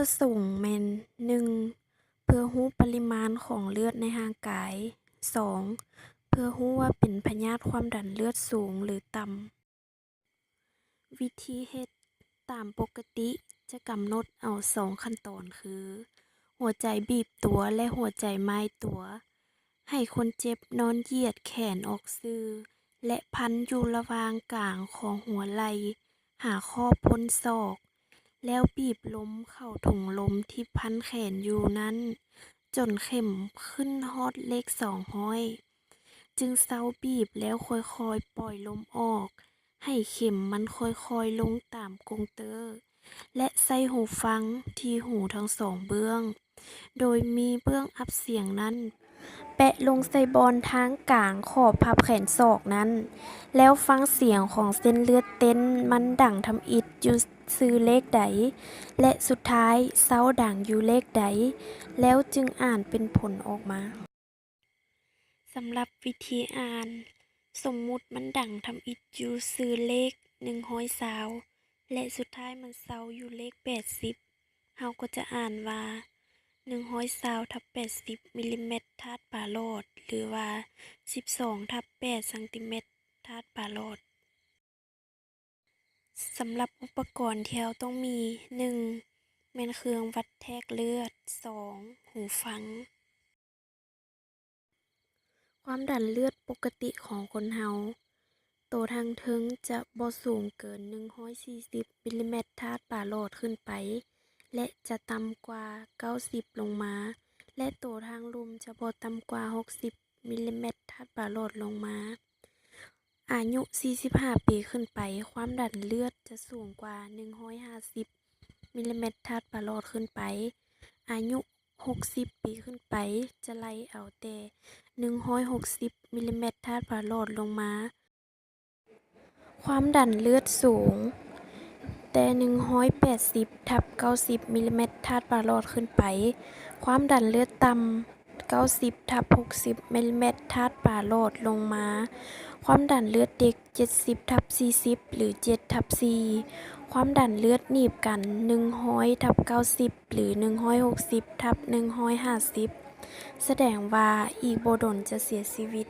ປະສົງແມ່ນ ໜຶ່ງ ເພື່ອຮູ້ປະລິມານຂອງເລືອດໃນຮ່າງກາຍ, ສອງ ເພື່ອຮູ້ວ່າເປັນພະຍາດຄວາມດັນເລືອດສູງ ຫຼື ຕ່ຳ. ວິທີເຮັດຕາມປົກກະຕິຈະກຳນົດເອົາສອງຂັ້ນຕອນຄື ຫົວໃຈບີບຕົວ ແລະ ຫົວໃຈໝ່າຍຕົວ. ໃຫ້ຄົນເຈັບນອນຢຽດແຂນອອກຊື່ ແລະ ພັນຢູ່ລະຫວ່າງກາງຂອງຫົວໄຫຼ່ຫາຂອບກົ້ນສອກ, ແລ້ວບີບລົມເຂົ້າຖົງລົມທີ່ພັນແຂນຢູ່ນັ້ນ ຈົນເຂັມຂຶ້ນຮອດເລກສອງຮ້ອຍ ຈຶ່ງເຊົາບີບ ແລ້ວຄ່ອຍໆປ່ອຍລົມອອກ. ໃຫ້ເຂັມມັນຄ່ອຍໆລົງຕາມກົງເຕີ ແລະ ໃສ່ຫູຟັງທີ່ຫູທັງສອງເບື້ອງ, ໂດຍມີເບື້ອງອັບສຽງນັ້ນ ແປະລົງໃສ່ບ່ອນທາງກາງຂອບພັບແຂນສອກນັ້ນ, ແລ້ວຟັງສຽງຂອງເສັ້ນເລືອດເຕັ້ນມັນດັງທຳອິດຢູ່ຊື່ເລກໃດ ແລະ ສຸດທ້າຍເຊົາດັງຢູ່ເລກໃດ, ແລ້ວຈຶ່ງອ່ານເປັນຜົນອອກມາ. ສຳລັບວິທີອ່ານ, ສົມມຸດມັນດັງທຳອິດຢູ່ຊື່ເລກໜຶ່ງຮ້ອຍຊາວ ແລະ ສຸດທ້າຍມັນເຊົາຢູ່ເລກແປດສິບ, ເຮົາກໍຈະອ່ານວ່າ ໜຶ່ງຮ້ອຍຊາວທັບແປດສິບມິລລີແມັດທາດປາຫຼອດ ຫຼືວ່າ ສິບສອງທັບແປດຊັງຕີແມັດທາດປາຫຼອດ. ສຳລັບອຸປະກອນທີ່ເຮົາຕ້ອງມີ, ໜຶ່ງ ແມ່ນເຄື່ອງວັດແທກເລືອດ, ສອງ ຫູຟັງ. ຄວາມດັນເລືອດປົກກະຕິຂອງຄົນເຮົາ, ໂຕທາງເທິງຈະບໍ່ສູງເກີນໜຶ່ງຮ້ອຍສີ່ສິບມິລລີແມັດທາດປາຫຼອດຂຶ້ນໄປ ແລະ ຈະຕ່ຳກວ່າເກົ້າສິບລົງມາ, ແລະ ໂຕທາງລຸ່ມຈະບໍ່ຕ່ຳກວ່າຫົກສິບມິລລີແມັດທາດປາຫຼອດລົງມາ. ອາຍຸສີ່ສິບຫ້າປີຂຶ້ນໄປ, ຄວາມດັນເລືອດຈະສູງກວ່າໜຶ່ງຮ້ອຍຫ້າສິບມິລລີແມັດທາດປາຫຼອດຂຶ້ນໄປ. ອາຍຸຫົກສິບປີຂຶ້ນໄປ, ຈະໄລ່ເອົາແຕ່ໜຶ່ງຮ້ອຍຫົກສິບມິລລີແມັດທາດປາຫຼອດລົງມາ. ຄວາມດັນເລືອດສູງ, ແຕ່ໜຶ່ງຮ້ອຍແປດສິບທັບເກົ້າສິບມິລລີແມັດທາດປາຫຼອດຂຶ້ນໄປ. ຄວາມດັນເລືອດຕ່ຳ, ເກົ້າສິບທັບຫົກສິບມິລລີແມັດທາດປາຫຼອດລົງມາ. ຄວາມດັນເລືອດເດັກ, ເຈັດສິບທັບສີ່ສິບ ຫຼື ເຈັດທັບສີ່. ຄວາມດັນເລືອດໜີບກັນ, ໜຶ່ງຮ້ອຍທັບເກົ້າສິບ ຫຼື ໜຶ່ງຮ້ອຍຫົກສິບທັບໜຶ່ງຮ້ອຍຫ້າສິບ. ສະແດງວ່າອີກບໍ່ດົນຈະເສຍຊີວິດ.